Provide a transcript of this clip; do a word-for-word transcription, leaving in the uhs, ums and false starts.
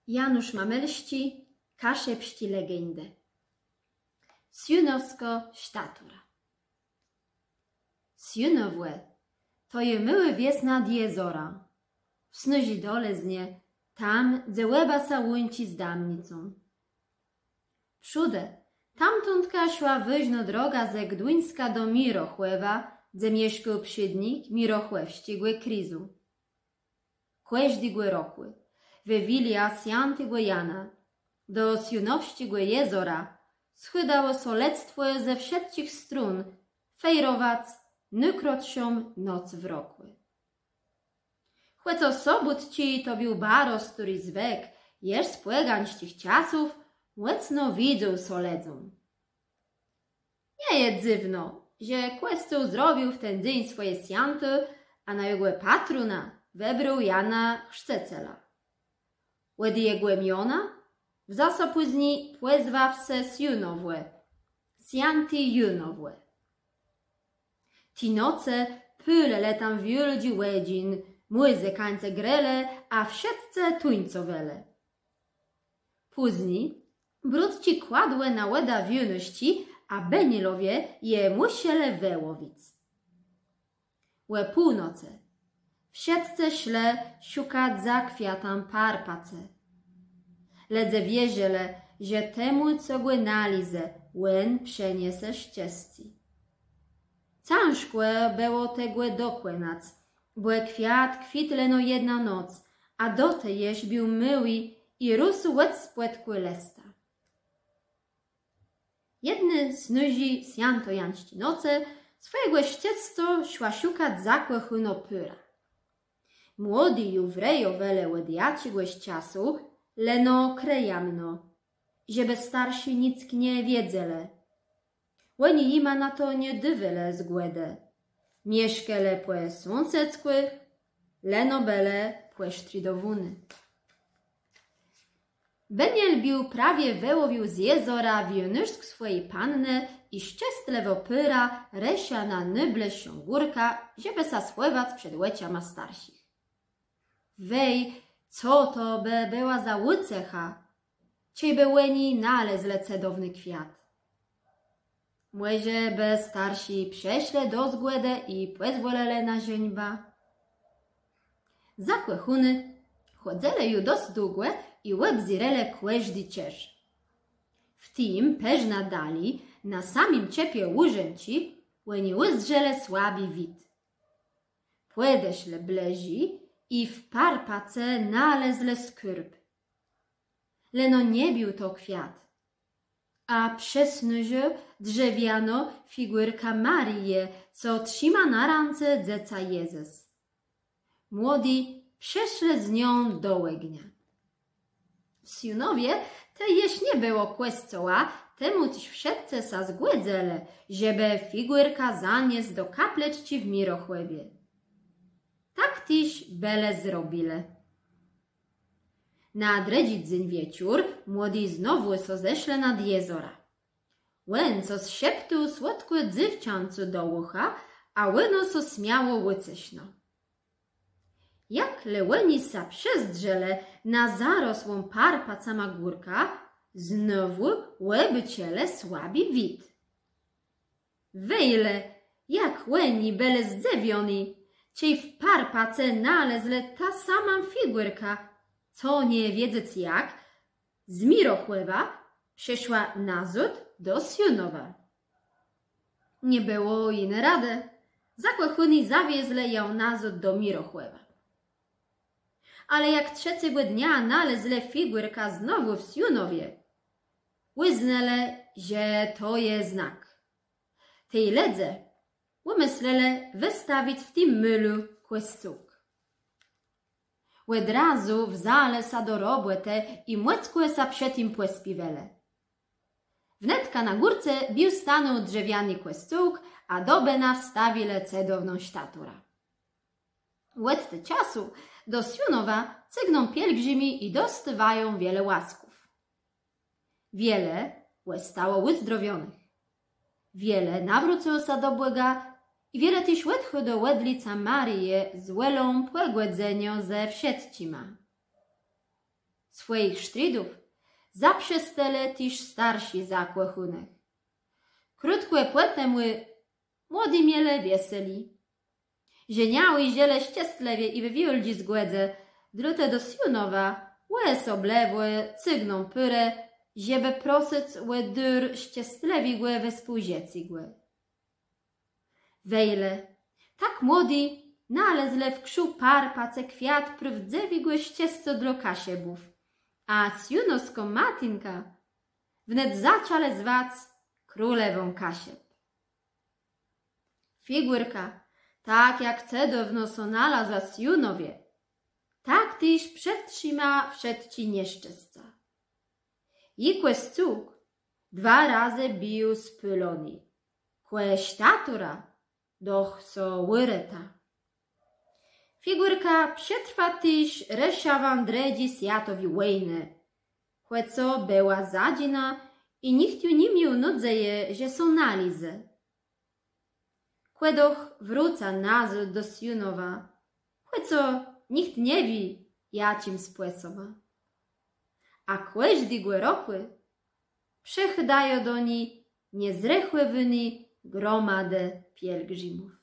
Janusz Mamelsczi, Kaszëbsczé legendë. Swiónowskô sztatura. Swiónowò to je môłô wies nad jezorã, w snôżi dolëznie, tam, dze Łeba sã łączi z Damnicą. Przódë tamtądka szła wôżnô droga ze Gduńska do Mirochòwa, dze mieszkôł przédnik mirochòwsczégò krézu. Kòżdégò rokù, we wiliã swiãtégò Jana, do Swiónowsczégò jezora schôdało sã lëdztwò ze wszëtczich strón fejrowac nôkrótszą noc w rokù. Chòcô Sobótczi to béł baro stôri zwëk, jesz z pògańsczich czasów, mòcno widzôł sã lëdzóm. Nie je dzywno, że kòscół zrobił w ten dzéń swòje swiãto, a na jegò patróna wëbrôł Jana Chrzcëcela. Òd jegò miona wzã sã pózni pòzwa wsë Swiónowò, Swiãté Jónowò. Ti nocë pôlëlë tam wiôldżi òdżin, mùzykańce grelë, a wszëtcë tuńcowelë. Pózni brutczi kładłë na wòdã wiónuszczi, a bënielowie je mùszelë wëłowic. Ò północë wszëtcë szlë szukac za kwiatã parpacë. Lëdze wierzëlë, że temù, co gò nalézë, òn przëniese szczescé. Cãżkò bëło tegò dokònac, bò kwiat kwitł leno jedną noc, a do te jesz béł môłi i rósł òd spódkù lësta. Jedny snôżi swiãtojańsczi nocë swòjégò szczescô szła szukac zakòchónô pôra. Młodi ju wrejowelë òd jaczégòs czasu, leno krëjamno, żebë starszi nick nie wiedzelë. Òni jima na to nie dôwelë zgòdë. Mieszkelë pò sąsedzkù, leno bëlë pòsztridowóny. Bëniel béł prawie wëłowił z jezora wiónuszk swòji pannë i szczestlëwô pôra rësza na nôblëższą górkã, żebë sã schòwac przed òczama starszich. Wej, co to bë bëła za ùcecha, czejbë òni nalezlë cëdowny kwiat. Mòże bë starszi przëszlë do zgòdë i pòzwòlëlë na żeńbã. Zakòchóny chòdzëlë ju dosc długò i òbzérelë kòżdi czerz. W tim përznã dali, na samim czëpie łużënczi, òni ùzdrzelë słabi wid. Pòdeszlë blëżi i w parpacë nalezlë skôrb. Leno nie béł to kwiat, a przesnôżô drzewianô figùrka Marie, co trzima na rãce Dzecã Jezës. Młodi przëszlë z nią do ògnia. W Swiónowie tej jesz nie bëło kòscoła, temù téż wszëtcë sã zgòdzëlë, żebë figùrkã zaniesc do kaplëczczi w Mirochòwie. Tak téż bëlë zrobilë. Na drëdżi dzéń wieczór młodi znowù sã zeszlë nad jezorã. Òn cos szeptôł słodkò dzéwczãcu do ùcha, a òno sã smiało ùceszno. Jak le òni sã przezdrzelë na zarosłą parpacama górkã, znowù òbôczëlë słabi wid. Wejle, jak òni bëlë zdzëwiony, czej w parpacë nalezlë tã samą figùrkã, co nie wiedzec jak, z Mirochòwa przëszła nazôd do Swiónowa. Nie bëło jiny radë, zakòchóny zawiezlë jã nazôd do Mirochòwa. Ale jak trzecégò dnia nalezlë figùrkã znowù w Swiónowie, ùznelë, że to je znak. Tej lëdze ùmëslëlë wëstawic w tim môlu kòscółk. Òd razu wzãlë sã do robòtë i mòckò sã przë tim pòspiéwelë. Wnetka na górce béł stanął drzewiany kòscółk, a do bëna wstawilë cëdowną sztaturã. Òd te czasu do Swiónowa cygną pielgrzimi i dostôwają wiele łasków. Wiele òstało ùzdrowionëch. Wiele nawrócëło sã do Bòga i wiele téż òdchôdô òd lica Marie z wòlą pògòdzeniô ze wszëtczima. Swòjich sztridów zaprzestelë téż starszi zakòchónëch. Krótkò pòtemù młodi mielë wieselé. Żeniałi żëlë szczestlëwie i we wiôldżi zgòdze, dlôte do Swiónowa òsoblëwie cygną pôrë, żebë prosëc ò dôr szczestlëwégò wespółżëcégò. Wejle, tak młodi nalezlë w krzu parpacë kwiat prôwdzëwégò szczescô dlô Kaszëbów, a swiónowską Matinka wnet zaczãlë zwac królewą Kaszëb. Figùrka, tak jak cëdowno sã nalazła w Swiónowie, tak téż przetrzima wszëtczé nieszczescô. Ji kòscół dwa razë béł spôlony, kò sztatura doch sã ùreta. Figùrka przetrwa téż rëszawã drëdżi swiatowi wòjnë, chòcô bëła zadżinã i nicht ju ni miôł nôdzeje, że sã nalézë. Kò doch wrócô nazôd do Swiónowa, chòcô nicht nie wié, jaczim spòsobã. A kòżdégò rokù przëchôdają do ni niezrechòwóné gromadë pielgrzimów.